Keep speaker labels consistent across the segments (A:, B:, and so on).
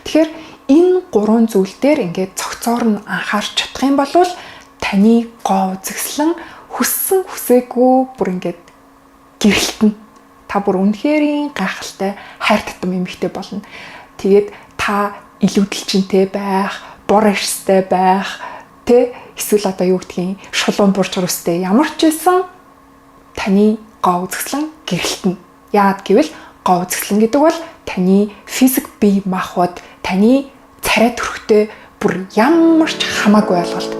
A: Тэгэхээр энэ гурван зүйл дээр ингээд цогцоор нь анхаарч чадах юм бол таны гоо үзэсгэлэн хүссэн хүсээгүй бүр ингээд гэрэлтэнэ. Та бүр үнэхэрийн гайхалтай хайр татам эмэгтэй болно. Тэгээд та илүүдэлчинтэй байх, бор арьстай байх, тэ эсвэл одоо юу гэдгийг шулуун буржгар өстэй ямар ч байсан таны гоо үзэсгэлэн гэрэлтэнэ. Яагаад гэвэл гоо үзэсгэлэн гэдэг бол таны физик бие махбод, таны царай төрхтэй бүр ямар ч хамаагүй ойлголт.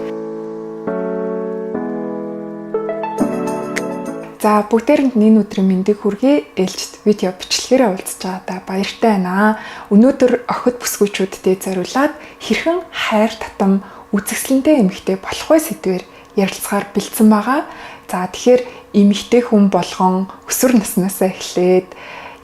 A: За бүгдээрэнд энэ өдрийн мэндийг хүргэе. Ээлжит видео бичлэгээр уулзж байгаадаа баяртай байна. Өнөөдөр охид бүсгүйчүүдтэй зориулаад хэрхэн хайр татам үзэсгэлэнтэй эмэгтэй болох вэ сэдвээр ярилцахаар бэлдсэн байгаа. За тэгэхээр эмэгтэй хүн болгон өсвөр наснаасаа эхлээд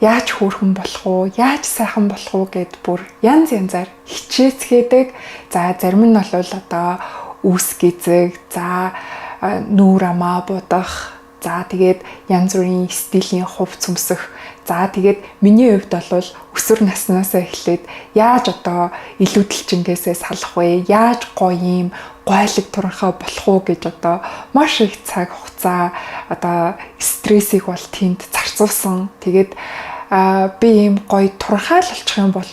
A: яаж хөөрхөн болох уу, яаж сайхан болох уу гэд бүр янз янзаар хичээцгээдэг. За зарим нь бол одоо үүс гизэг, за нүүр амаа будах, за тэгээд янз бүрийн стилийн хувц өмсөх. За тэгээд миний хувьд бол өсвөр наснаасаа эхлээд яаж одоо илүүдэлчингээсээ салах вэ? Яаж гоё юм гойлог туранхай болох уу гэж одоо маш их цаг хугацаа одоо стрессийг бол тэнд зарцуулсан. Тэгээд би ийм гоё туранхай л болчих юм бол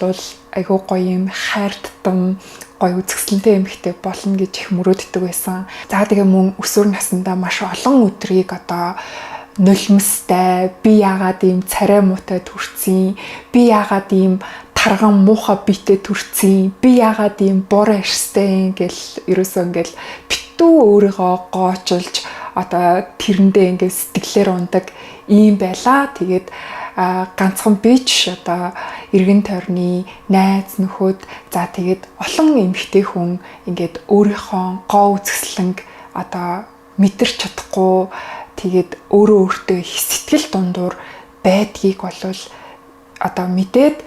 A: айгүй гоё юм хайр татам гоё үзэсгэлэнтэй эмэгтэй болно гэж их мөрөөддөг байсан. За тэгээ мөн өсвөр насндаа маш олон өдрийг одоо нулимстай, би яагаад ийм царай муутай төрсөн, би яагаад ийм тарган муухай биетэй төрсөн, би яагаад ийм бор арьстай ингээл ерөөсөө ингээл битүү өөрийгөө гоочилж одоо тэрэндээ ингээд сэтгэлээр ундаг ийм байла. Тэгээд ганцхан би ч одоо эргэн тойрны найз нөхөд, за тэгээд олон эмэгтэй хүн ингээд өөрийнхөө гоо үзэсгэлэнг одоо мэдэрч чадахгүй, тэгээд өөрөө өөртөө их сэтгэл дундуур байдгийг болвол одоо мэдээд,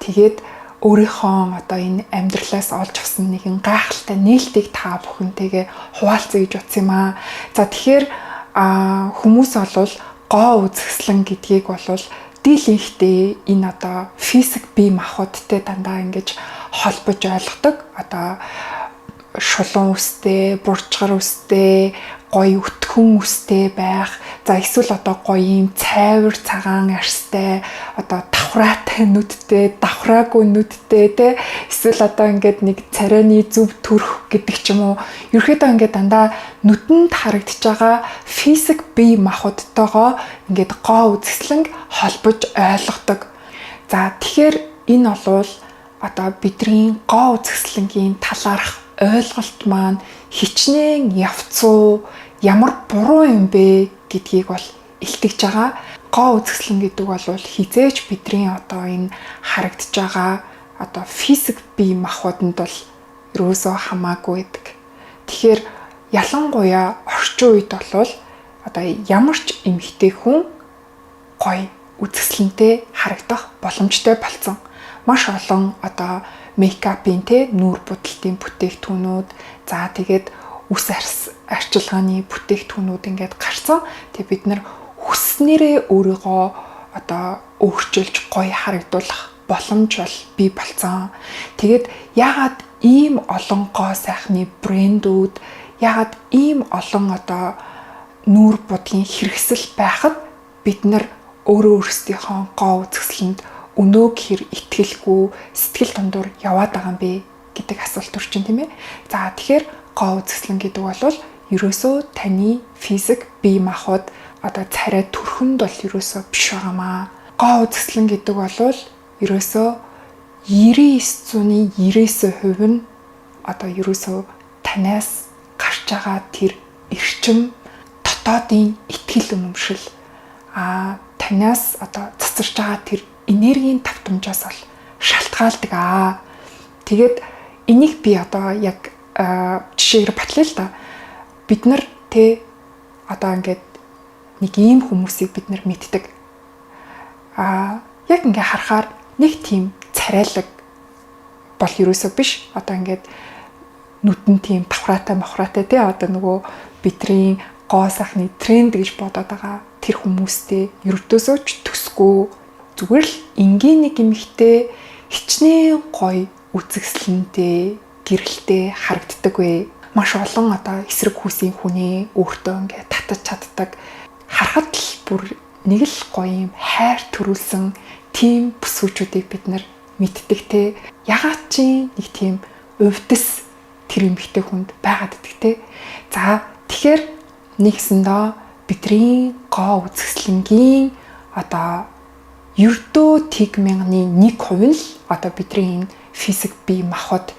A: тэгээд өөрийнхөө одоо энэ амьдралаас олж авсан нэгэн гайхалтай нээлтийг та бүхэнтэйгээ хуваалцъя гэж бодсон юм аа. За тэгэхээр хүмүүс болвол гоо үзэсгэлэн гэдгийг болвол дийлэнхтэй энэ одоо физик бие махбодтой дандаа ингэж холбож ойлгодог. Одоо шулуун үстэй, буржгар үстэй, гоё өтгөн үстэй байх. За эсвэл одоо гоё юм цайвар цагаан арьстай, одоо давхраатай нүдтэй, давхраагүй нүдтэй тэ эсвэл одоо ингээд нэг царайны зөв төрх гэдэг ч юм уу. Ерөнхийдөө ингээд дандаа нүдэнд харагдаж байгаа физик бие махбодтойгоо ингээд гоо үзэсгэлэнг холбож ойлгодог. За тэгэхээр энэ болвол одоо бидний гоо үзэсгэлэнгийн талаарх ойлголт маань хичнээн явцуу ямар буруу юм бэ гэдгийг бол илтгэж байгаа. Гоо үзэсгэлэн гэдэг бол хизээж бидний одоо энэ харагдаж байгаа одоо физик бие махбодонд бол ерөөсөө хамаагүй байдаг. Тэгэхээр ялангуяа орчин үед бол одоо ямар ч эмэгтэй хүн гоё үзэсгэлэнтэй харагдах боломжтой болсон. Маш олон одоо мейкапын те нүүр будалтын бүтээгдэхүүнүүд, за тэгээд үс арчилгааны бүтээгдэхүүнүүд ингээд гарсан. Тэгээ бид нар хүснээрээ өөрийгөө одоо өөрчилж гоё харагдуулах боломж бол бий болсон. Тэгээд яагаад ийм олон гоо сайхны брэндүүд, яагаад ийм олон одоо нүүр будгийн хэрэгсэл байхад бид нар өөрөө өөрсдийнхөө гоо үзэсгэлэнд өнөө гэхэр итгэлгүй сэтгэл дундуур яваад байгаа юм бэ гэдэг асуулт төрчин тийм ээ. За тэгэхээр гоо үзэсгэлэн гэдэг бол ерөөсөө таны физик бие махбод одоо царай төрхөнд бол ерөөсөө биш байгаамаа. Гоо үзэсгэлэн гэдэг бол ерөөсөө 99-ны 99% нь одоо ерөөсөө танаас гарч байгаа тэр эрчим дотоодын итгэл үнэмшил, танаас одоо цацарч байгаа тэр энергийн давтамжаас бол шалтгаалдаг аа. Тэгээд энийг би одоо яг жишээгээр батлая л да. Бид нар тэ одоо ингээд нэг ийм хүмүүсийг бид нар мэддэг. Яг ингээ харахаар нэг тийм царайлаг бол ерөөсөө биш. Одоо ингээд нүдэн тийм давхраатай мохраатай тий одоо нөгөө бидний гоо сайхны тренд гэж бодоод байгаа тэр хүмүүстэй ердөөсөө ч төсгүй зүгээр л энгийн нэг эмэгтэй хичнээн гоё үзэсгэлэнтэй, гэрэлтэй харагддаг вэ? Маш олон одоо эсрэг хүүсийн хүний өөртөө ингээд татаж чаддаг. Харахад л бүр нэг л гоё юм хайр төрүүлсэн тийм бүсгүүчүүдийг бид нар мэддэг те. Ягаад чи нэг тийм увдис тэр эмэгтэй хүнд байгаад идэх те. За, тэгэхээр нэгсэндээ бидний гоо үзэсгэлэнгийн одоо ердөө тэг мянганы 1% нь л одоо бидний энэ физик бие махбод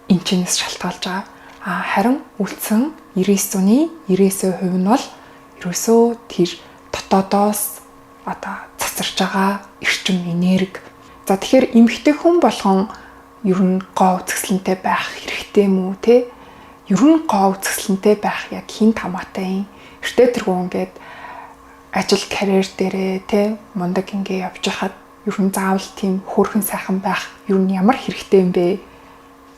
A: энэ чинээс шалтгаалж байгаа. А харин үлдсэн 99.99% нь бол ерөөсөө тэр дотоодоос одоо цацарч байгаа эрчим энерги. За, тэгэхээр эмэгтэй хүн болгон ер нь гоо үзэсгэлэнтэй байх хэрэгтэй мүү те? Ер нь гоо үзэсгэлэнтэй байх яг хэн хамаатай юм. Эртээ тэргүй ингээд ажил карьер дээрээ те мундаг ингээ явж хахад ер нь заавал тийм хөөрхөн сайхан байх ер нь ямар хэрэгтэй юм бэ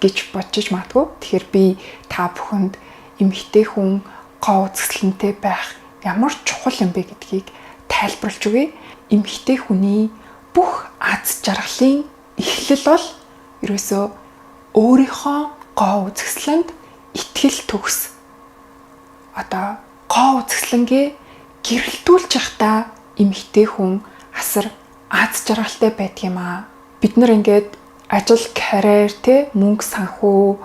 A: гэж бодож магадгүй. Тэгэхээр би та бүхэнд эмэгтэй хүн гоо үзэсгэлэнтэй байх ямар чухал юм бэ гэдгийг тайлбарлаж өгье. Эмэгтэй хүний бүх аз жаргалын эхлэл бол ерөөсөө өөрийнхөө гоо үзэсгэлэнд итгэл төгс. Одоо гоо үзэсгэлэнгээ гэрэлтүүлж явахдаа эмэгтэй хүн асар аз жаргалтай байдаг юм аа. Бид нар ингээд ажил, карьер, те мөнгө санхүү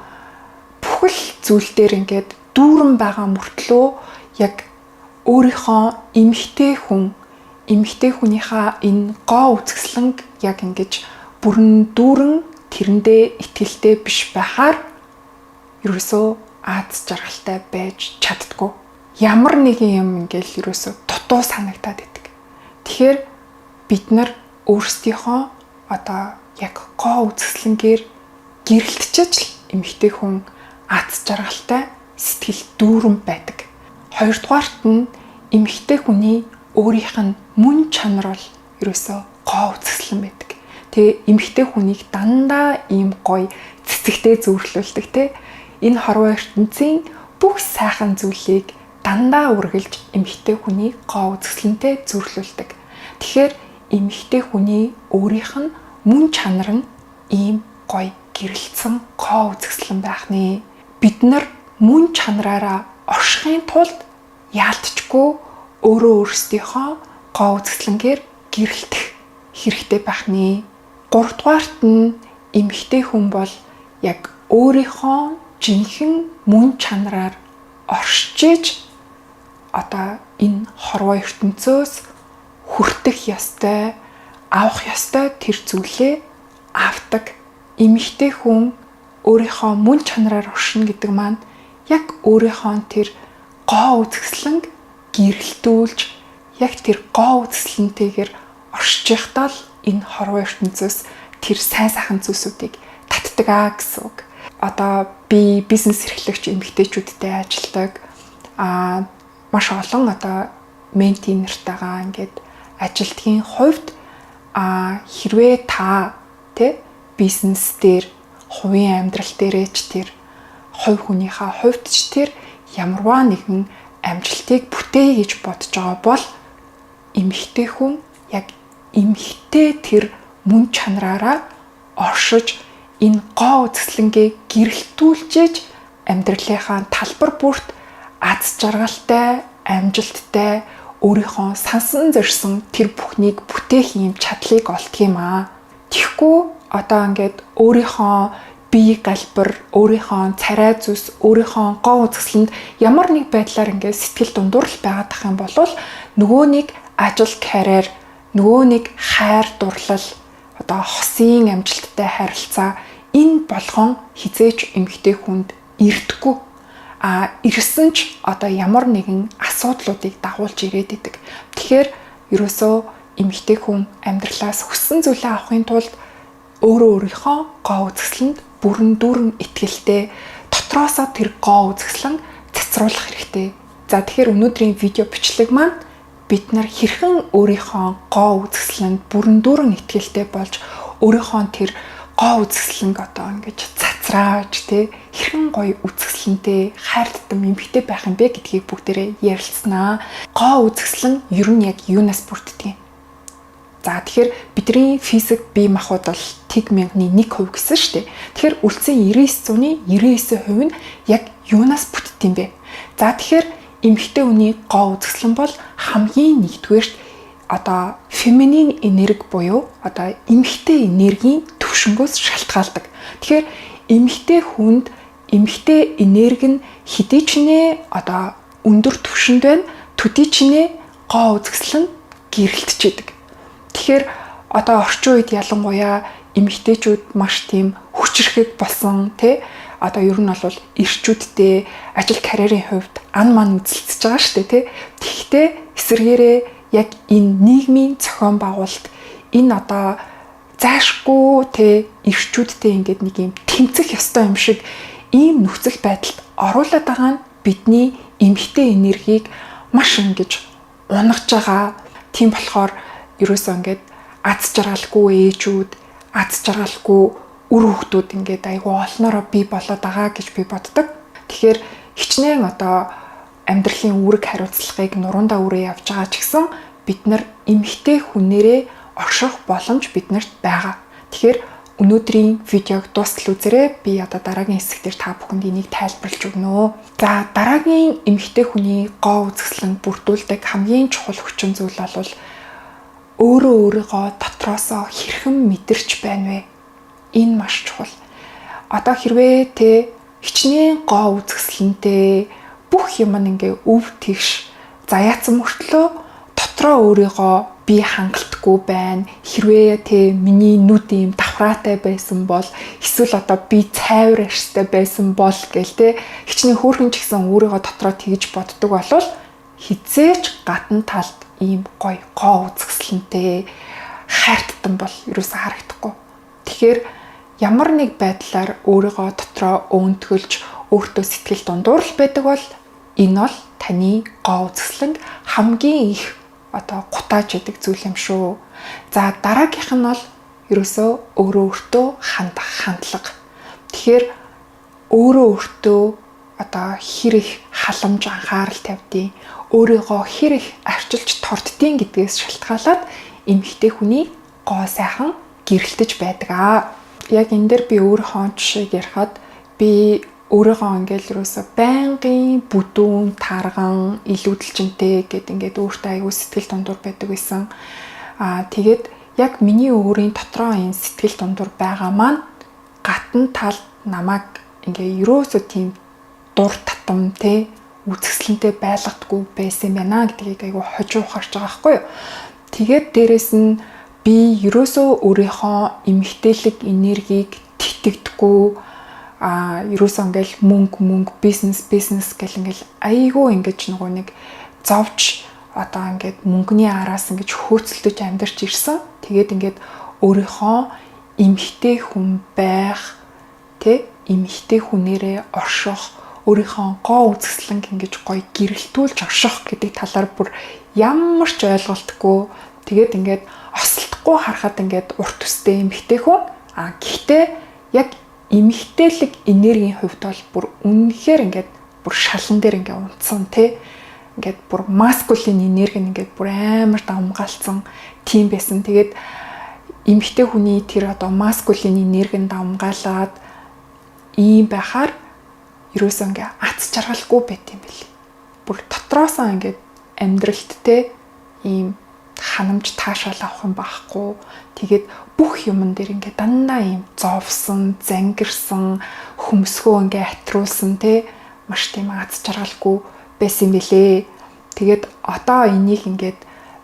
A: бүхэл зүйл дээр ингээд дүүрэн байгаа мөртлөө яг өөрийнхөө эмэгтэй хүн, эмэгтэй хүнийхээ энэ гоо үзэсгэлэнг яг ингэж бүрэн дүүрэн тэрэндээ итгэлтэй биш байхаар ерөөсөө аз жаргалтай байж чаддаггүй. Ямар нэгэн юм ингээл ерөөсөө дутуу санагдаад идэг. Тэгэхээр бид нар өөрсдийнхөө одоо яг гоо үзэсгэлэнгээр гэрэлтчихэж л эмэгтэй хүн аз жаргалтай, сэтгэл дүүрэн байдаг. Хоёрдугаарт нь эмэгтэй хүний өөрийнх нь мөн чанар бол ерөөсөө гоо үзэсгэлэн байдаг. Тэгээ эмэгтэй хүнийг дандаа ийм гоё цэцэгтэй зүүрлүүлдэг те. Энэ хорвоо ертөнцийн бүх сайхан зүйлийг дандаа үргэлж эмэгтэй хүний гоо үзэсгэлэнтэй зүүрлүүлдэг. Тэгэхээр эмэгтэй хүний өөрийнх нь мөн чанар нь ийм гоё гэрэлтсэн гоо үзэсгэлэн байх нэ. Бид нар мөн чанараараа оршихын тулд яалтчгүй өөрөө өөрсдийнхөө гоо үзэсгэлэнгээр гэрэлтэх хэрэгтэй байх нэ. Гуравдугаарт нь эмэгтэй хүн бол яг өөрийнхөө жинхэнэ мөн чанараар оршиж одоо энэ хорвоо ертөнцөөс хүртэх ёстой, авах ёстой тэр зүйлээ авдаг. Эмэгтэй хүн өөрийнхөө мөн чанараар оршино гэдэг маань яг өөрийнхөө тэр гоо үзэсгэлэнг гэрэлтүүлж яг тэр гоо үзэсгэлэнтэйгээр оршиж явахдаа л энэ хорвоо ертөнцөөс тэр сайн сайхан зүйлсүүдийг татдаг аа гэсэн үг. Одоо би бизнес эрхлэгч эмэгтэйчүүдтэй ажилладаг. Маш олон одоо mentee нартайгаа ингээд ажилтгийн хувьд хэрвээ та тэ бизнес дээр, хувийн амьдрал дээрээ ч тэр хувь хүнийхээ хувьд ч тэр ямарваа нэгэн амжилтыг бүтээе гэж бодож байгаа бол эмэгтэй хүн яг эмэгтэй тэр мөн чанараараа оршиж энэ гоо үзэсгэлэнгээ гэрэлтүүлжээж амьдралынхаа талбар бүрт аз жаргалтай, амжилттай, өөрийнхөө сансан зорьсон тэр бүхнийг бүтээх юм чадлыг олдох юм аа. Тэгэхгүй одоо ингээд өөрийнхөө бие галбар, өөрийнхөө царай зүс, өөрийнхөө гоо үзэсгэлэнд ямар нэг байдлаар ингээд сэтгэл дундуур л байгаад ах юм бол нөгөө нэг ажил, карьер, нөгөө нэг хайр дурлал, одоо хосын амжилттай харилцаа энэ болгон хизээч эмэгтэй хүнд ирдэггүй. А ирсэн ч одоо ямар нэгэн асуудлуудыг дагуулж ирээд идэг. Тэгэхээр ерөөсөө эмэгтэй хүн амьдралаас хүссэн зүйлээ авахын тулд өөрөө өөрийнхөө гоо үзэсгэлэнд бүрэн дүүрэн итгэлтэй, дотроосоо тэр гоо үзэсгэлэн цацруулах хэрэгтэй. За, тэгэхээр өнөөдрийн видео бичлэг маань бид нар хэрхэн өөрийнхөө гоо үзэсгэлэнд бүрэн дүүрэн итгэлтэй болж өөрийнхөө тэр гоо үзэсгэлэнг одоо ингэж цацрааж тэ хэрхэн гоё үзэсгэлэнтэй хайр тутам эмэгтэй байх юм бэ гэдгийг бүгдээрээ ярилцсанаа. Гоо үзэсгэлэн ер нь яг юунаас бүрддэг юм? За, тэгэхээр бидний физик бие махбод бол тэг мянганы 1% гэсэн шүү дээ. Тэгэхээр үлдсэн 99.99% нь яг юунаас бүтдэг юм бэ? За, тэгэхээр эмэгтэй хүний гоо үзэсгэлэн бол хамгийн нэгдүгээрт одоо feminine энерги буюу одоо эмэгтэй энергийн төвшнгөөс шалтгаалдаг. Тэгэхээр эмэгтэй хүнд эмэгтэй энерги нь хэдий ч нэ одоо өндөр түвшинд байна, төдий ч нэ гоо үзэсгэлэн нь гэрэлтэж. Тэгэхээр одоо орчин үед ялангуяа эмэгтэйчүүд маш тийм хүчирхэг болсон, тий, одоо ер нь бол эрчүүдтэй ажил карьерийн хувьд ан ман үзэлцэж байгаа шүү дээ, тий. Тэгэхдээ эсрэгээрээ яг энэ нийгмийн зохион байгуулалт, энэ одоо зайшгүй, тий, эрчүүдтэй ингээд нэг юм тэмцэх ёстой юм шиг ийм нөхцөл байдалд оруулаад байгаа нь бидний эмэгтэй энергийг маш ингэж унагаж байгаа. Тийм болохоор ерөөсөө ингээд аз жаргалгүй ээжүүд, аз жаргалгүй үр хүүхдүүд ингээд айгүй олноороо бий болоод байгаа гэж би боддог. Тэгэхээр хичнээн одоо амьдралын үүрэг хариуцлагыг нуруундаа үрээ явж байгаа ч гэсэн бид нар эмэгтэй хүнээрээ орших боломж биднэрт байгаа. Тэгэхээр өнөөдрийн видеог дуустал үзээрэй. Би одоо дараагийн хэсэг дээр та бүхэнд энийг тайлбарлаж өгнө. За, дараагийн эмэгтэй хүний гоо үзэсгэлэн бүрдүүлдэг хамгийн чухал хүчин зүйл бол өөрөө өөрийгөө дотроосоо хэрхэн мэдэрч байна вэ? Энэ маш чухал. Одоо хэрвээ те хичнээн гоо үзэсгэлэнтэй, бүх юм ингээ өв тэгш заяатсан мөртлөө дотроо өөрийгөө би хангалтгүй байна. Хэрвээ те миний нүд ийм давхраатай байсан бол, эсвэл одоо би цайвар арьстай байсан бол гээл те хичнээн хөөрхөн ч гэсэн өөрийгөө дотроо тэгж боддог болвол хэзээ ч гадна талд ийм гоё гоо үзэсгэлэнтэй, хайртан бол ерөөсөө харагдахгүй. Тэгэхээр ямар нэг байдлаар өөрийгөө дотроо өөнтгөлж, өөртөө сэтгэл дундуур л байдаг бол энэ бол таны гоо үзэсгэлэнг хамгийн их одоо гутааж идэг зүйл юм шүү. За, дараагийнх нь бол ерөөсөө өөрөө өөртөө хандах хандлага. Тэгэхээр өөрөө өөртөө одоо хэр их халамж, анхаарал тавьдیں۔ Өөрийгөө хэр их арчилж торддیں гэдгээс шалтгаалаад эмэгтэй хүний гоо сайхан гэрэлтэж байдаг аа. Яг энэ дээр би өөрийнхөө жишээг ярихад би өөрийгөө ингээл ерөөсө байнгын бүдүүн, тарган, илүүдэлжинтэй гэд ингээд өөртөө аягүй сэтгэл дундуур байдаг байсан. Аа, тэгээд яг миний өөрийн дотроо энэ сэтгэл дундуур байгаа маань гадна талд намайг ингээ ерөөсө тийм дур татам, те, үзэсгэлэнтэй байлгадаггүй байсан юм байна гэдгийг айгүй хожуу харж байгаа байхгүй юу. Тэгээд дээрэс нь би ерөөсөө өөрийнхөө эмэгтэйлэг энергийг тэтгэдэггүй, а ерөөсөө ингээл мөнгө, мөнгө, бизнес, бизнес гэл ингээл айгүй ингэж нөгөө нэг зовж, одоо ингээд мөнгөний араас ингэж хөөцөлдөж амьдарч ирсэн. Тэгээд ингээд өөрийнхөө эмэгтэй хүн байх, тэ, эмэгтэй хүнээрээ орших, өөрийнхөө гоо үзэсгэлэнг ингэж гоё гэрэлтүүлж орших гэдэг талаар бүр ямар ч ойлголтгүй. Тэгээд ингээд осолдохгүй харахад ингээд урт төстэй эмэгтэй хүн, а гэхдээ яг эмэгтэйлэг энергийн хувьд бол бүр үнэхээр ингээд бүр шалан дээр ингээд унтсан, те, ингээд бүр masculine энерги нь ингээд бүр амар давмгаалцсан тийм байсан. Тэгээд эмэгтэй хүний тэр одоо masculine энерги нь давмгаалаад ийм байхаар ерөөсөө ингээ аз жаргалгүй байт юм бэл. Бүр дотроосоо ингээд амьдралд, те, ийм ханамж таашаал авах юм байхгүй. Тэгээд бүх юмн дээр ингээ дандаа ийм зовсон, зангирсан, хөмсгөө ингээ атруулсан, те, маш тийм аз жаргалгүй байсан юм бэлээ. Тэгээд одоо энийг ингээд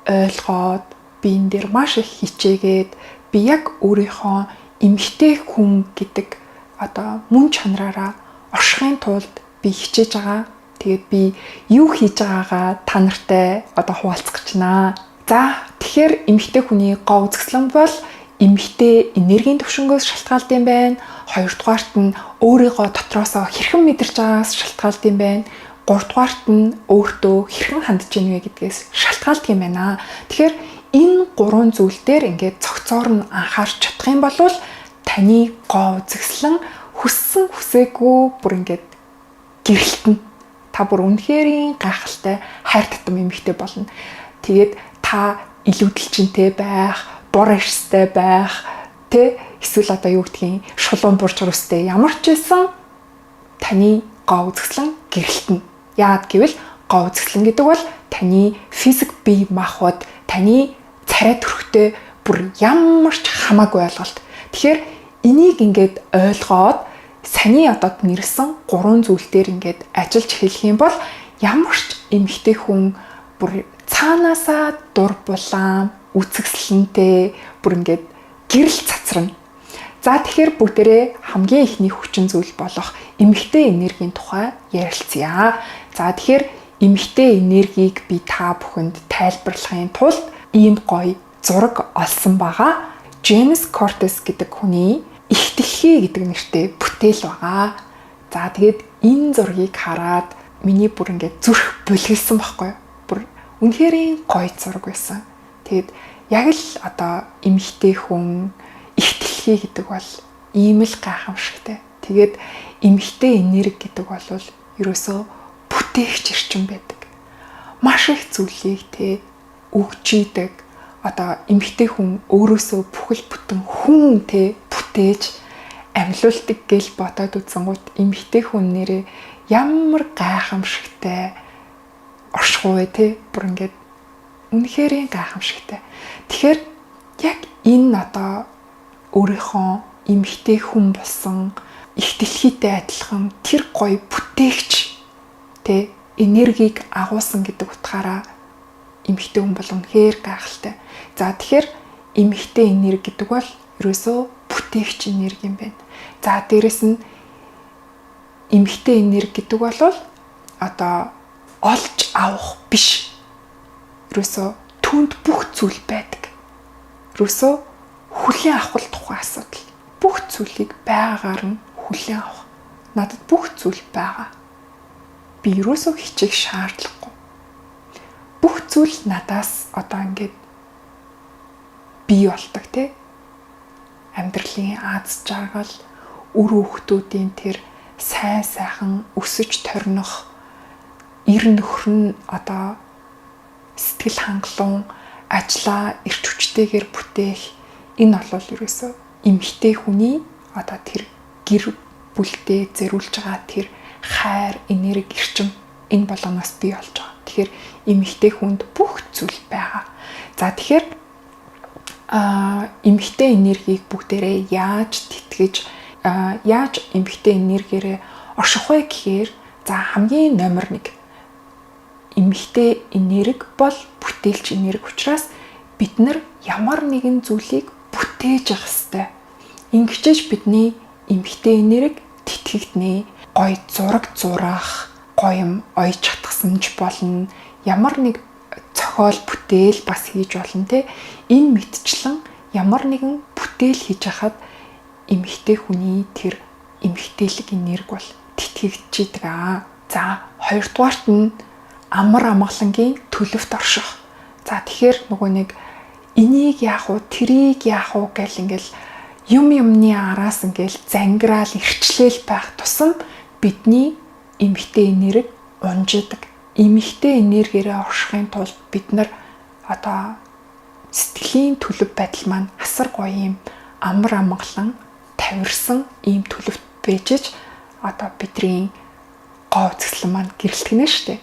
A: ойлгоод, би энэ дээр маш их хичээгээд, би яг өөрийнхөө эмэгтэй хүн гэдэг одоо мөн чанараараа оршихын тулд би хичээж байгаа. Тэгээд би юу хийж байгаагаа та нартай одоо хуваалцах гэж байна. За, тэгэхээр эмэгтэй хүний гоо үзэсгэлэн бол эмэгтэй энергийн төвшнгөөс шалтгаалдаг юм байна. Хоёрдугаарт нь өөрийгөө дотроосоо хэрхэн мэдэрч байгаагаас шалтгаалдаг юм байна. Гуравдугаарт нь өөртөө хэрхэн хандж ийн вэ гэдгээс шалтгаалдаг юм байна. Тэгэхээр энэ гурван зүйл дээр ингээд цогцоор нь анхаарч чадах юм бол таны гоо үзэсгэлэн хүссэн хүсээгүй бүр ингээд гэрэлтэнэ. Та бүр үнэхэрийн гайхалтай хайр татам эмэгтэй болно. Тэгээд та Илүүдэлчинтэй байх, бор арьстай байх, тэ эсвэл одоо юу гэдгийг шулуун бурж өрстэй ямар ч байсан таны гоо үзэсгэлэн гэрэлтэнэ. Яагаад гэвэл гоо үзэсгэлэн гэдэг бол таны физик бие махбод, таны царай төрхтэй бүр ямар ч хамаагүй ойлголт. Тэгэхээр энийг ингээд ойлгоод саний одод нэрсэн гурван зүйл дээр ингээд ажиллаж эхлэх юм бол ямар ч эмэгтэй хүн бүр цаанаасаа дур булаан үзэсгэлэнтэй бүр ингээд гэрэл цацарна. За, тэгэхээр бүгдээрээ хамгийн эхний хүчин зүйл болох эмэгтэй энергийн тухай ярилцъя. За, тэгэхээр эмэгтэй энергийг би та бүхэнд тайлбарлахын тулд ийм гоё зураг олсон байгаа. Джеймс Кортес гэдэг хүний "Их дэлхий" гэдэг нэртэй бүтээл байгаа. За, тэгээд энэ зургийг хараад миний бүр ингээд зүрх булгилсан байхгүй юу? Бүр үнэхээр гоё зураг байсан. Тэгээд яг л одоо эмэгтэй хүн, их дэлхий гэдэг бол ийм л гайхамшигтай. Тэгээд эмэгтэй энерги гэдэг бол ерөөсөө бүтээгч эрчим байдаг. Маш их зүйлийг те өгч идэг. Одоо эмэгтэй хүн өөрөөсөө бүхэл бүтэн хүн те бүтээж амьлуулдаг гэл бодоод үзэнгүүт эмэгтэй хүн нэрээ ямар гайхамшигтай оршихуй вэ те, бүр ингээд үнэхээр гайхамшигтай. Тэгэхээр яг энэ одоо өөрийнхөө эмэгтэй хүн болсон их дэлхийтэй адилхан тэр гоё бүтээгч те энергийг агуулсан гэдэг утгаараа эмэгтэй хүн бол үнэхээр гайхалтай. За, тэгэхээр эмэгтэй энерги гэдэг бол ерөөсөө бүтээгч энерги юм байна. За, дээрэс нь эмэгтэй энерги гэдэг бол одоо олж авах биш. Ерөөсөө түүнд бүх зүйл байдаг. Ерөөсөө хүлээн авах тухай асуудал. Бүх зүйлийг байгаагаар нь хүлээн авах. Надад бүх зүйл байгаа. Би ерөөсөө хичээх шаардлагагүй. Бүх зүйл надаас одоо ингээд бий болдог те. Амьдралын аз жаргал, үр хүүхдүүдийн тэр сайн сайхан өсөж торнох, эр нөхөр нь одоо сэтгэл хангалуун ажлаа эрч хүчтэйгээр бүтээх, энэ бол ерөөсөө эмэгтэй хүний одоо тэр гэр бүлдээ зориулж байгаа тэр хайр, энерги, эрчим энэ болгоноос бий болж байгаа. Тэгэхээр эмэгтэй хүнд бүх зүйл байгаа. За, тэгэхээр эмэгтэй энергийг бүгдээрээ яаж тэтгэж, яаж эмэгтэй энергиэрээ орших вэ гэхээр, за, хамгийн номер 1, эмэгтэй энерги бол бүтээлч энерги учраас бид нар ямар нэгэн зүйлийг бүтээж явах ёстой. Ингэчээж бидний эмэгтэй энерги тэтгэгднэ. Гой зураг зурах, гоё юм оёж чадсан ч болно. Ямар нэг зохиол бүтээл бас хийж болно те. Энэ мэтчлэн ямар нэгэн бүтээл хийж хахад эмэгтэй хүний тэр эмэгтэйлэг энерги бол тэтгэгдчихийдэг аа. За, хоёрдугаарт нь амар амгалангийн төлөвт орших. За, тэгэхээр нөгөө нэг энийг яах вэ, тэрийг яах вэ гэл ингээл юм юмны араас ингээл зангираал эрчлээл байх тусам бидний эмэгтэй энерги унжидаг. Эмэгтэй энергиэрээ оршихын тулд бид нар одоо сэтгэлийн төлөв байдал маань асар гоё юм амар амгалан тавирсан ийм төлөвт байж одоо бидний гоо үзэсгэлэн маань гэрэлтгэнэ штэ.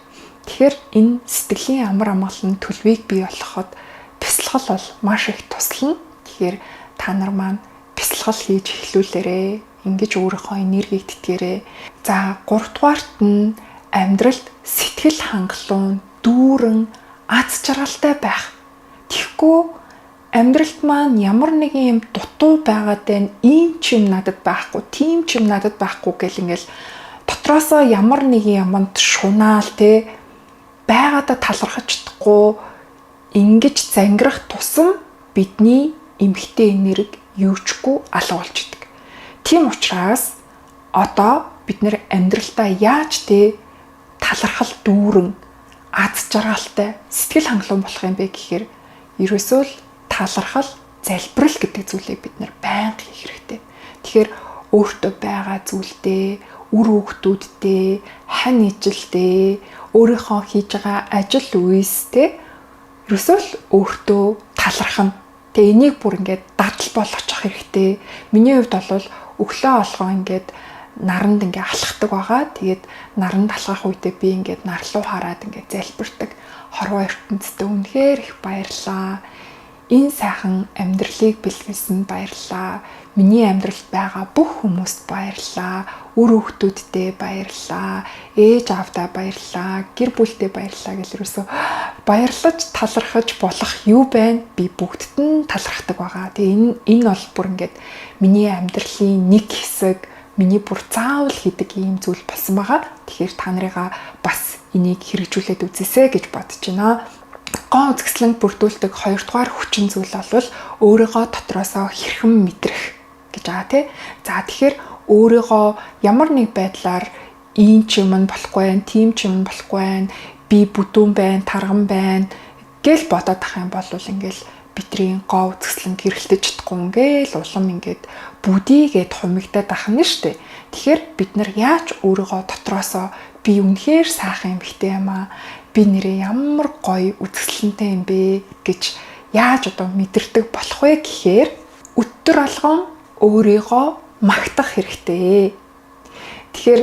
A: Тэгэхээр энэ сэтгэлийн амар амгалан төлөвийг бий болгоход бясалгал бол маш их туслана. Тэгэхээр та нар маань бясалгал хийж эхлүүлээрэй. Ингэж өөрийнхөө энергийг тэтгээрэй. За, гуравдугаарт нь амьдралд сэтгэл хангалуун, дүүрэн, аз жаргалтай байх. Тэгэхгүй амьдралд маань ямар нэгэн юм дутуу байгаад байна. Ийм ч юм надад байхгүй, тийм ч юм надад байхгүй гэл ингээл дотроосоо ямар нэгэн юмд шунаал те байгаадаа талархаж чадахгүй ингэж зангирах тусам бидний эмэгтэй энерги юучгүй алга болж идэг. Тийм учраас одоо бид нэр амьдралдаа яаж те талархал дүүрэн, аз жаргалтай, сэтгэл хангалуун болох юм бэ гэхээр ерөөсөө л талархал, залбирал гэдэг зүйлийг бид нэр байнга хийх хэрэгтэй. Тэгэхээр өөртөө байгаа зүйлдээ, үр хүүхдүүддээ, хань ижилдээ, өөрийнхөө хийж байгаа ажил үйлстэй ерөөсөө Ерөөсөө л өөртөө талархна. Тэгээ энийг бүр ингээд дадал болгочих хэрэгтэй. Миний хувьд бол өглөө олгоо ингээд наранд ингээ алхдаг байгаа. Тэгээд наранд алхах үедээ би ингээд нар руу хараад ингээд залбирдаг. Хорвоо ертөнцид үнэхээр их баярлаа. Энэ сайхан амьдралыг бэлгэлсэн баярлаа. Миний амьдралд байгаа бүх хүмүүст баярлаа. Үр хүүхдүүддээ баярлаа. Ээж аавдаа баярлаа. Гэр бүлдээ баярлаа гэл ерөөсөө баярлаж талархаж болох юу байна? Би бүгдд нь талархдаг байгаа. Тэгээ энэ бол бүр ингээд миний амьдралын нэг хэсэг, миний бүр заавал хийдэг ийм зүйл болсон байгаа. Тэгэхээр та нарыгаа бас энийг хэрэгжүүлээд үзээсэй гэж бодож байна. Гоо үзэсгэлэнг бүрдүүлдэг хоёрдугаар хүчин зүйл бол өөрийгөө дотроосоо хэрхэн мэдрэх гэж байгаа тий. За, тэгэхээр өөрийгөө ямар нэг байдлаар ийм ч юм нь болохгүй байх, тийм ч юм болохгүй байх, би бүдүүн байна, тарган байна гэл бодоод ах юм бол ингээл бидний гоо үзэсгэлэн гэрэлтэж чадахгүй, ингээл улам ингээд бүдийгээд хумигдаад ах нь штэ. Тэгэхээр бид нар яаж өөрийгөө дотроосоо би үнэхээр сайхан эмэгтэй юм аа, би нэрээ ямар гоё үзэсгэлэнтэй юм бэ гэж яаж одоо мэдэрдэг болох вэ гэхээр өдөр болгон өөрийгөө магтах хэрэгтэй. Тэгэхээр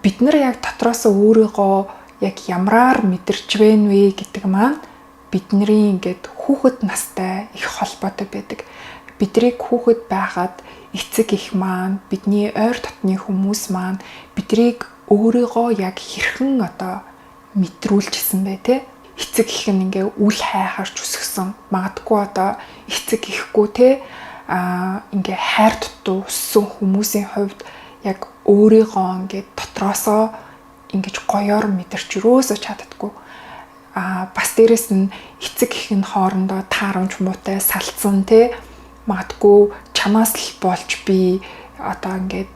A: бид нар яг дотроосоо өөрийгөө яг ямраар мэдэрч байна вэ гэдэг маань бидний ингээд хүүхэд настай их холбоотой байдаг. Бидрийг хүүхэд байхад эцэг их маань, бидний ойр дотны хүмүүс маань бидрийг өөрийгөө яг хэрхэн одоо мэдрүүлжсэн бэ те? Эцэг их нь ингээ үл хайхарч өсгсөн. Магадгүй одоо эцэг ихгүй те, ингээ хайр дутуу өссөн хүмүүсийн хувьд яг өөрийгөө ингээ дотроосоо ингэж гоёор мэдэрч юусоо чаддаггүй. Бас дээрэс нь эцэг их нь хоорондоо таарамж муутай салцсан те, магадгүй чамаас л болж би одоо ингээд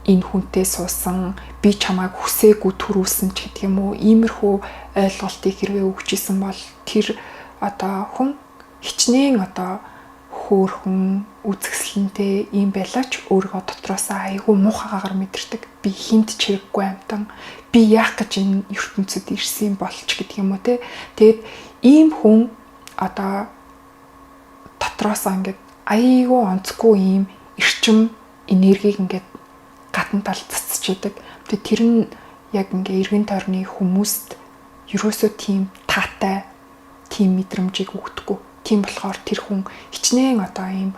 A: энэ хүнтэй суусан, би чамайг хүсээгүй төрүүлсэн ч гэдэг юм уу, иймэрхүү ойлголтыг хэрвээ өгч исэн бол тэр одоо хүн хичнээн одоо хөөхөн үзэсгэлэнтэй ийм байлаач өөрийгөө дотроосоо айгүй муухайгаар мэдэрдэг. Би хинт ч хэрэггүй амтан, би яах гэж энэ ертөнцид ирсэн болч гэдэг юм уу те. Тэгээд ийм хүн одоо дотроосоо ингээд айгүй онцгүй ийм эрчим энергийг ингээд гадна талд цацж идэг. Тэгээд тэр нь яг ингээ эргэн тойрны хүмүүст ерөөсөө тийм таатай тийм мэдрэмжийг өгдөггүй. Тийм болохоор тэр хүн хичнээн одоо ийм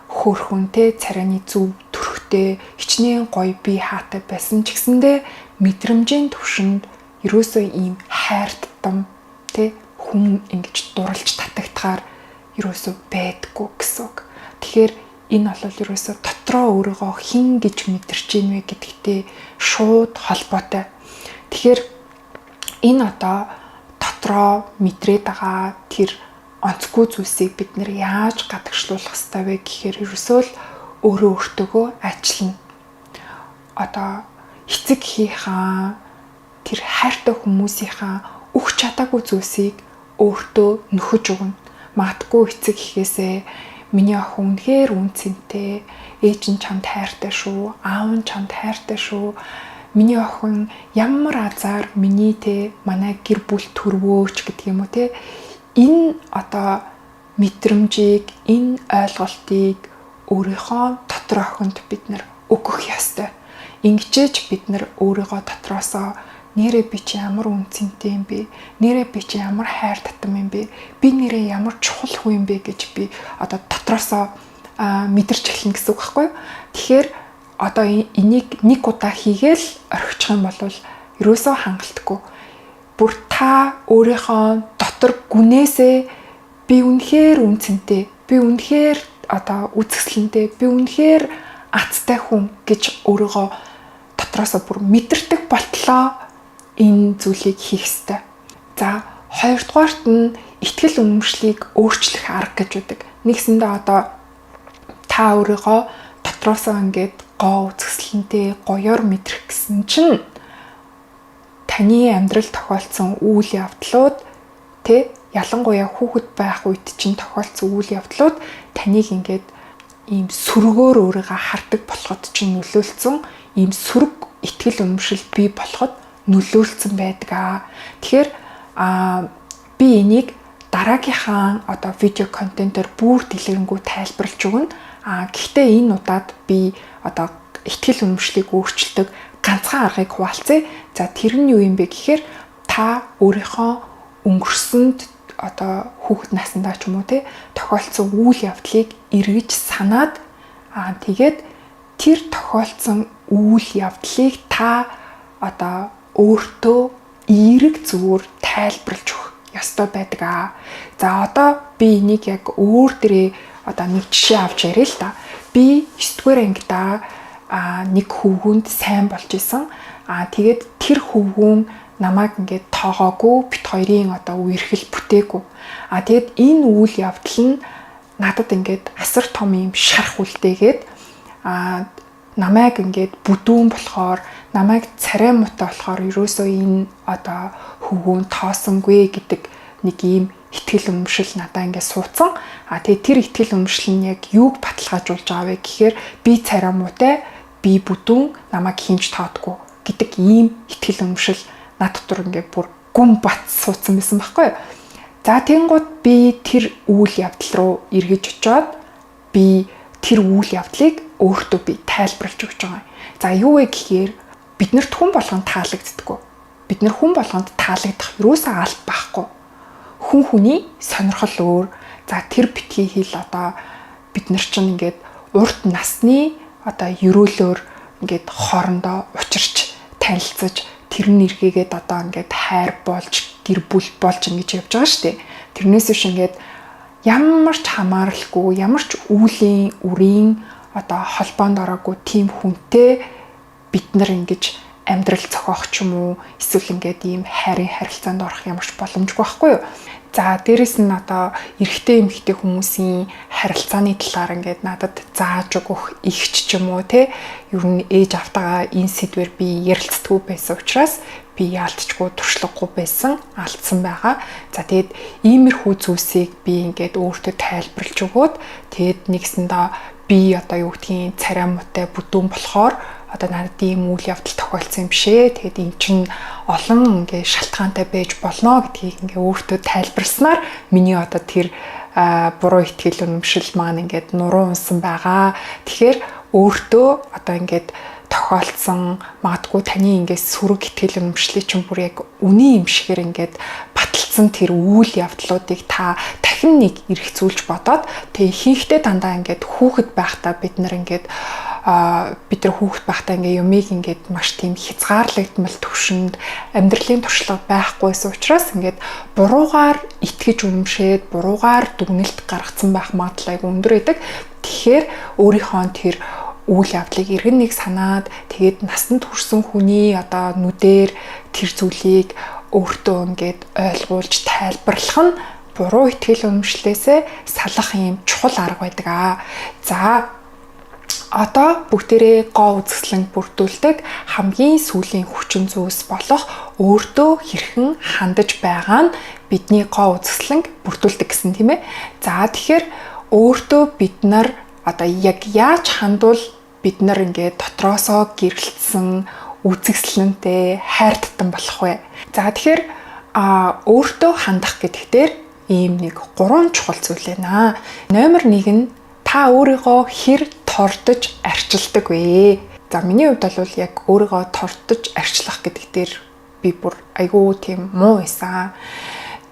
A: хөөрхөн те, царайны зөв төрхтэй, хичнээн гоё бие хаатай байсан ч гэсэндээ мэдрэмжийн төвшөнд ерөөсөө ийм хайртдам те, хүн ингэж дурлж татагдахаар ерөөсөө байдаггүй гэсэн үг. Тэгэхээр энэ бол ерөөсөө дотроо өөрийгөө хэн гэж мэдэрч ийн вэ гэдэгтэй шууд холбоотой. Тэгэхээр энэ одоо дотроо мэдрээд байгаа тэр онцгүй зүйлсийг бид нэр яаж гадагшлуулах ёстой вэ гэхээр ерөөсөө л өөрөө өөртөөгөө ажиллана. Одоо эцэг эхийнхаа, тэр хайртай хүмүүсийнхаа өгч чадаагүй зүйлсийг өөртөө нөхөж өгнө. Магадгүй эцэг эхээсээ миний охин үнэхээр үн цэнтэй, ээж нь чамд хайртай шүү, аав нь чамд хайртай шүү. Миний охин ямар азар миний те, манай гэр бүл төрвөөч гэдэг юм уу те. Энэ одоо мэдрэмжийг, энэ ойлголтыг өөрийнхөө дотор охинд бид нар өгөх ёстой. Ингэжээж бид нар өөрийгөө дотроосоо нэрээ би чи ямар үн цэнтэй юм бэ? Нэрээ би чи ямар хайр татам юм бэ? Би нэрээ ямар чухал хүн юм бэ гэж би одоо дотроосоо мэдэрч эхэлнэ гэсэн үг байхгүй юу? Тэгэхээр одоо энийг нэг удаа хийгээл орхичих юм бол ерөөсөө хангалтгүй. Бүр та өөрийнхөө дотор гүнээсээ би үнэхээр үн цэнтэй, би үнэхээр одоо үзэсгэлэнтэй, би үнэхээр азтай хүн гэж өөрийгөө дотроосоо бүр мэдэрдэг болтлоо энэ зүйлийг хийх ёстой. За, хоёрдугаарт нь итгэл үнэмшлийг өөрчлөх арга гэж байдаг. Нэгсэндээ одоо та өөрийгөө дотроосоо ингээд гоо үзэсгэлэнтэй, гоёор мэдрэх гэсэн чинь таны амьдрал тохиолдсон үйл явдлууд тэ, ялангуяа хүүхэд байх үед чинь тохиолдсон үйл явдлууд таныг ингээд ийм сөргөөр өөрийгөө хардаг болоход чинь нөлөөлсөн, ийм сөрөг итгэл үнэмшил бий болоход нөлөөлсөн байдаг аа. Тэгэхээр Би энийг дараагийнхаа одоо видео контентоор бүр дэлгэрэнгүй тайлбарлаж өгнө. Гэхдээ энэ удаад би одоо итгэл үнэмшлийг өөрчилдөг ганцхан аргыг хуваалцъя. За, тэр нь юу юм бэ гэхээр та өөрийнхөө өнгөрсөнд, одоо хүүхэд насандаа ч юм уу те, тохиолдсон үйл явдлыг эргэж санаад, тэгээд тэр тохиолдсон үйл явдлыг та одоо өөртөө эерэг зүгээр тайлбарлаж өгөх ёстой байдаг аа. За, одоо би энийг яг өөр дээрээ одоо нэг жишээ авч яриа л да. Би 9 дугаар ангидаа нэг хөвгүүнд сайн болж исэн. Тэгээд тэр хөвгүүн намайг ингээд тоогоогүй, бид хоёрын одоо үерхэл бүтээгүй. Тэгээд энэ үйл явдал нь надад ингээд асар том юм шарх үлдээгээд, намайг ингээд бүдүүн болохоор, намайг царай муутай болохоор ерөөсөө энэ одоо хөвгүүн тоосонгүй гэдэг нэг ийм итгэл үнэмшил надаа ингээд суудсан. Тэгээд тэр итгэл үнэмшил нь яг юуг баталгаажуулж байгаа вэ гэхээр би царай муутай, би бүдүүн, намайг хэн ч тоодгүй гэдэг ийм итгэл үнэмшил над дотор ингээд бүр гүн бат суудсан байсан байхгүй юу. За, тэгэнгүүт би тэр үйл явдал руу эргэж очиод би тэр үйл явдлыг өөртөө би тайлбарлаж өгч байгаа юм. За, юу вэ гэхээр бид нарт хүн болгонд таалагддаггүй. Бид нар хүн болгонд таалагдах юусаа алт байхгүй. Хүн хүний сонирхол өөр. За, тэр битгий хэл, одоо бид нар чинь ингээд урт насны одоо ерөөлөөр ингээд хоорондоо учирч танилцаж, тэр нь эргээгээд одоо ингээд хайр болж, гэр бүл болж ингэж явж байгаа шүү дээ. Тэрнээс биш ингээд ямар ч хамааралгүй, ямар ч үүлийн үрийн одоо холбоонд ороогүй тийм хүнтэй бид нар ингэж амьдрал зохиох ч юм уу, эсвэл ингээд ийм хайрын харилцаанд орох ямар ч боломжгүй байхгүй юу? За, дээрэс нь одоо эрэгтэй эмэгтэй хүмүүсийн харилцааны талаар ингээд надад зааж өгөх эгч ч юм уу те, ер нь ээж автагаа энэ сэдвэр би ярилцдаггүй байсан учраас би яалтчгүй туршлагагүй байсан, алдсан байгаа. За, тэгээд иймэрхүү зүйлсийг би ингээд өөртөө тайлбарлаж өгөөд, тэгээд нэгсэндээ би одоо юу гэдгийг царай муутай, бүдүүн болохоор одоо надад ийм үйл явдал тохиолдсон юм бишээ. Тэгээд эн чинь олон ингээ шалтгаантай байж болно гэдгийг ингээ өөртөө тайлбарласнаар миний одоо тэр буруу итгэл үнэмшил маань ингээд нуруу унсан байгаа. Тэгэхээр өөртөө одоо ингээд тохиолдсон, магадгүй таны ингээд сөрөг итгэл үнэмшлийг чинь бүр яг үнэн юм шигээр ингээд баталсан тэр үйл явдлуудыг та дахин нэг эргцүүлж бодоод, тэгээ ихэнхдээ дандаа ингээд хүүхэд байхдаа бид нар ингээд бид нар хүүхэд байхдаа ингээ юмыг ингээд маш тийм хязгаарлагдмал төвшөнд, амьдралын туршлага байхгүйсэн учраас ингээд буруугаар итгэж үнэмшээд, буруугаар дүгнэлт гаргацсан байх магадлал айгүй өндөр байдаг. Тэгэхээр өөрийнхөө тэр үйл явдлыг эргэн нэг санаад, тэгээд насанд хүрсэн хүний одоо нүдээр тэр зүйлийг өөртөө ингээд ойлгуулж тайлбарлах нь буруу итгэл үнэмшлээсээ салах юм чухал арга байдаг аа. За, одоо бүгдээрээ гоо үзэсгэлэн бүрдүүлдэг хамгийн сүүлийн хүчин зүйлс болох өөртөө хэрхэн хандаж байгаа нь бидний гоо үзэсгэлэнг бүрдүүлдэг гэсэн, тийм ээ. За, тэгэхээр өөртөө бид нар одоо яг яаж хандвал бид нар ингээд дотроосоо гэрэлтсэн, үзэсгэлэнтэй, хайр татан болох вэ? За, тэгэхээр өөртөө хандах гэдэг дээр ийм нэг гурван чухал зүйл байна. Номер 1 нь та өөрийгөө хэр тордож арчилдаг вэ? За, миний хувьд бол яг өөрийгөө тордож арчлах гэдэг дээр би бүр айгүй тийм муу байсан.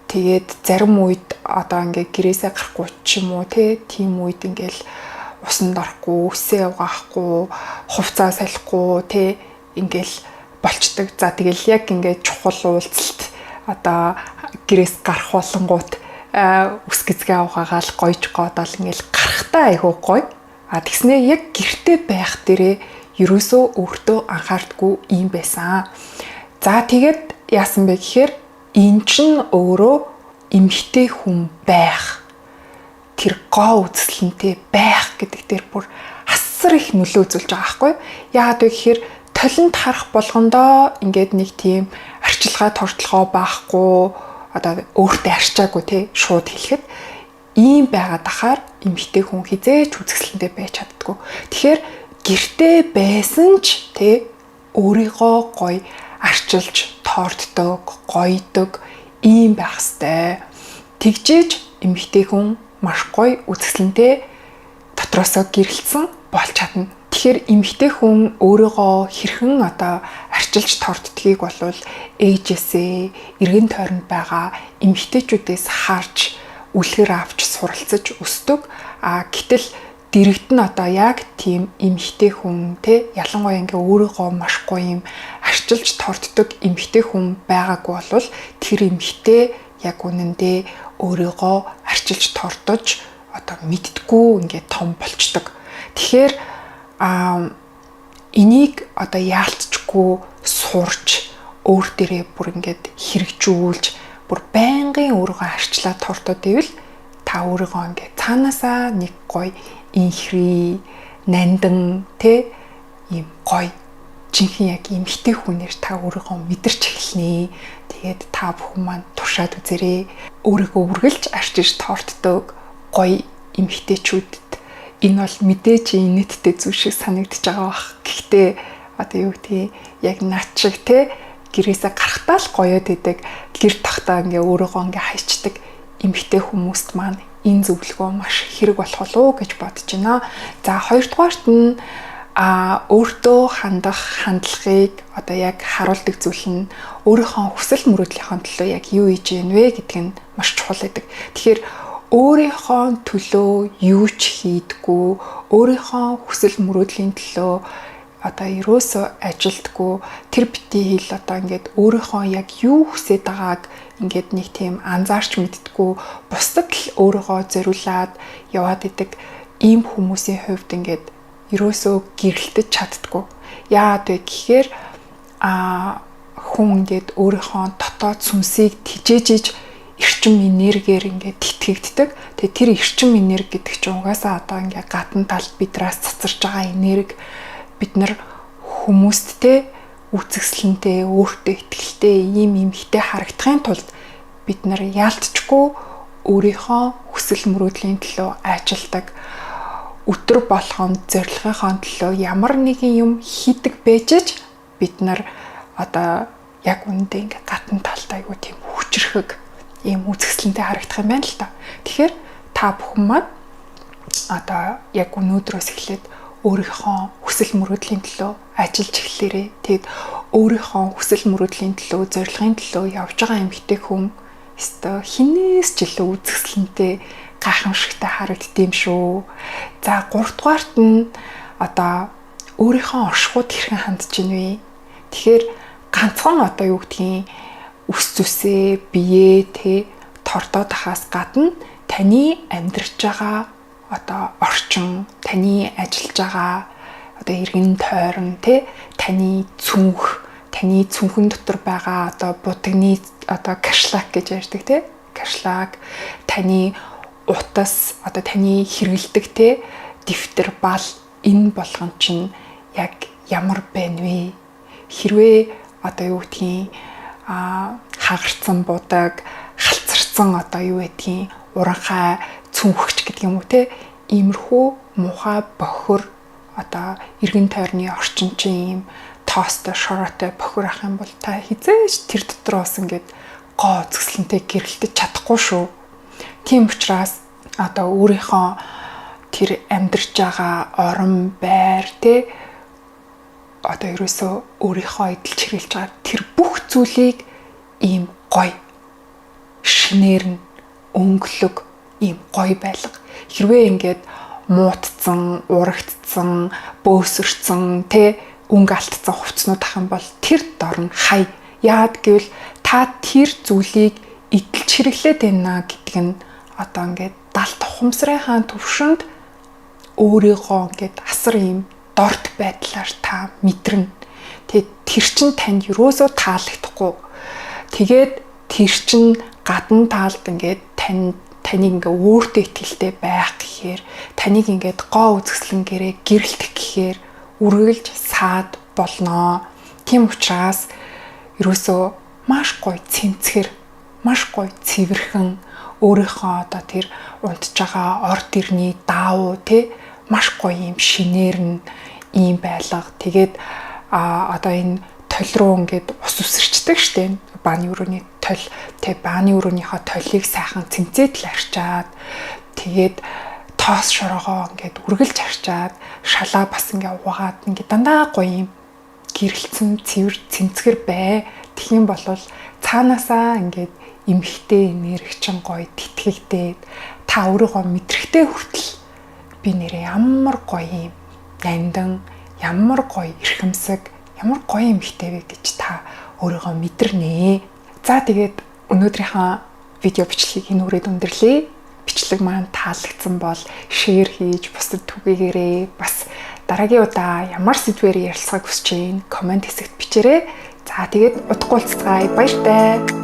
A: Тэгээд зарим үед одоо ингээ гэрээсээ гарахгүй ч юм уу те, тийм үед ингээл усанд орохгүй, үсээ угаахгүй, хувцаа солихгүй те, ингээл болчдөг. За, тэгэл яг ингээд чухал уулзалт одоо гэрээс гарах болонгууд үс гэзгээ угаагаал гойж гоодол ингээл гарахтаа айгүй гоё. А тэгснээ яг гэрте байх дээрээ ерөөсөө өөртөө анхаардаггүй юм байсан. За, тэгээд яасан бэ гэхээр эн чинь өөрөө эмэгтэй хүн байх, тэр гоо үзэсгэлэнтэй байх гэдэг дээр бүр асар их нөлөө үзүүлж байгаа байхгүй. Яагаад вэ гэхээр толинд харах болгондоо ингээд нэг тийм арчилгаа, тортлогоо байхгүй, одоо өөртөө арчаагүй те, шууд хэлэхэд ийм байгаад ахаар эмэгтэй хүн хизээч үзэсгэлэнтэй байж чаддгүй. Тэгэхээр гэртээ байсан ч те, өөрийгөө гоё арчилж торддог, гоёдог Ийм байх хэвээр. Тэгжээж эмэгтэй хүн маш гоё үзэсгэлэнтэй дотроосоо гэрэлтсэн болж чадна. Тэгэхээр эмэгтэй хүн өөрийгөө хэрхэн одоо арчилж торддгийг болвол ээжээсээ, эргэн тойронд байгаа эмэгтэйчүүдээс харж, үлгэр авч суралцаж өсдөг. А гэтэл дэрэгд нь одоо яг тийм эмэгтэй хүн те, ялангуяа ингээ өөрийгөө маш гоё юм арчилж торддог эмэгтэй хүн байгаагүй болвол тэр эмэгтэй яг үнэндээ өөрийгөө арчилж тордож одоо мэддэггүй ингээ том болчдөг. Тэгэхээр энийг одоо яалтчгүй сурч, өөр дээрээ бүр ингээд хэрэгжүүлж, бүр байнгын өөрийгөө арчлаад тордоод ивэл та өөрийгөө ингээд цаанаасаа нэг гоё инхри, нандан тэ, ийм гоё жинхэнэ яг эмэгтэй хүнээр та өөрийгөө мэдэрч эхэлнэ. Тэгээд та бүхэн маань туршаад үзээрэй. Өөрийгөө үргэлж арчиж торддог гоё эмэгтэйчүүдэд энэ бол мэдээж инээдтэй зүйл шиг санагдаж байгаа бах. Гэхдээ одоо юу гэдгийг яг над шиг те, гэрээсээ гарахтаа л гоёод идэг, гэр тахтаа ингээ өөрийгөө ингээ хайчдаг эмэгтэй хүмүүст маань энэ зөвлөгөө маш хэрэг болох болов уу гэж бодож байна. За, хоёрдугаарт нь өөртөө хандах хандлагыг одоо яг харуулдаг зүйл нь өөрийнхөө хүсэл мөрөөдлийнхөө төлөө яг юу хийж гин вэ гэдг нь маш чухал байдаг. Тэгэхээр өөрийнхөө төлөө юу ч хийдэггүй, өөрийнхөө хүсэл мөрөөдлийн төлөө одоо ерөөсөө ажилдгүй, тэр битгий хэл одоо ингээд өөрийнхөө яг юу хүсэж байгааг ингээд нэг тийм анзаарч мэддэггүй, бусдад л өөрийгөө зориулаад яваад идэг ийм хүмүүсийн хувьд ингээд ерөөсөө гэрэлтэж чаддаггүй. Яагаад вэ гэхээр хүн ингээд өөрийнхөө дотоод сүнсийг тижээж эрчим энергиэр ингээд тэтгэгддэг. Тэгээ тэр эрчим энерги гэдэг чинь угаасаа одоо ингээд гадна талд бидраас цацарч байгаа энерги. Бид нар хүмүүст те үзэсгэлэнтэй, өөртөө итгэлтэй ийм эмэгтэй харагдахын тулд бид нар яалтчгүй өөрийнхөө хүсэл мөрөөдлийн төлөө ажилдаг, өдөр болгон зорилгынхоо төлөө ямар нэгэн юм хийдэг байж бид нар одоо яг үүндээ ингээ гадна талд айгу тийм хүчрхэг ийм үзэсгэлэнтэй харагдах юм байна л та. Тэгэхээр та бүхэн маань одоо яг өнөөдрөөс эхлээд өөрийнхөө хүсэл мөрөөдлийн төлөө ажиллаж эхлээрэй. Тэгэд өөрийнхөө хүсэл мөрөөдлийн төлөө, зорилгын төлөө явж байгаа эмэгтэй хүн өстой хинээс ч илүү үзэсгэлэнтэй, гайхамшигтай харагддığım шүү. За, гуравдугаарт нь одоо өөрийнхөө оршихуйд хэрхэн хандж ийн вэ? Тэгэхээр ганцхан одоо юу гэдгийг үс зүсээ, биеэ тэ тордоод ахаас гадна таны амьдарч байгаа одоо орчин, таны ажиллаж байгаа одоо эргэн тойрон тэ, таны цүнх, таны цүнхэн дотор байгаа одоо будагны одоо кашлак гэж ярьдаг тэ, кашлак, таны утас, одоо таны хэрэгэлдэг тэ дэвтэр, бал, энэ болгон чинь яг ямар байна вэ? Хэрвээ одоо юу гэдгийг хагарцсан будаг, халцарсан одоо юу гэдгийг уранхай цүнхч гэдэг юм уу те, иймэрхүү муухай бохир одоо эргэн тойрны орчин чинь ийм тоостой, шороотой бохир ах юм бол та хизээж тэр дотроос ингээд гоо үзэсгэлэнтэй гэрэлтэж чадахгүй шүү. Тийм учраас одоо өөрийнхөө тэр амьдарч байгаа орон байр те, одоо ерөөсөө өөрийнхөө эдэлж хэрэглэж байгаа тэр бүх зүйлийг ийм гоё шинээр нь өнгөлөг ийм гоё байлга. Хэрвээ ингээд муутцсан, урагдцсан, бөөсөрцөн тэ өнгө алдсан хувцснууд ах юм бол тэр дор нь хай. Яад гэвэл та тэр зүйлийг эдэлж хэрэглээд байна гэдг нь одоо ингээд далд ухамсарынхаа төвшөнд өөрийгөө ингээд асар ийм дорд байдлаар та мэдэрнэ. Тэгээд тэр чин танд юусоо таалагдахгүй. Тэгээд тэр чин гадна талд ингээд таныг ингээ өөртөө итгэлтэй байх гэхээр, таныг ингээд гоо үзэсгэлэнгээрээ гэрэлтэх гэхээр үргэлж саад болноо. Тийм учраас ерөөсөө маш гоё цэмцгэр, маш гоё цэвэрхэн, өөрийнхөө одоо тэр унтж байгаа орд ирний даавуу те маш гоё юм шинээр нь ийм байлга. Тэгээд одоо энэ тол руу ингээд ус үсэрчдэг штэ. Бааны өрөөний толь тэг бааны өрөөнийхөө толийг сайхан цэмцээд л арчаад, тэгээд тоос шороогоо ингээд үргэлж арчаад, шалаа бас ингээ угаагаад ингээ дандаа гоё юм гэрэлцэн цэвэр цэмцгэр бай. Тэгэх юм бол цаанаасаа ингээд эмхтэй энергичин гоё тэтгэгдээд та өөрийгөө мэдрэхтэй хүртэл би нэрээ ямар гоё юм нандан, ямар гоё эрхэмсэг, ямар гоё эмхтэй вэ гэж та өөрийгөө мэдэрнэ. За, тэгээд өнөөдрийнхөө видео бичлэгийг энэ хүрээд өндөрлөе. Бичлэг маань таалагдсан бол share хийж бусдад түгээгээрэй. Бас дараагийн удаа ямар сэдвээр ярилцахыг хүсэж байна? Comment хэсэгт бичээрэй. За, тэгээд удахгүй уулзацгаая. Баяртай.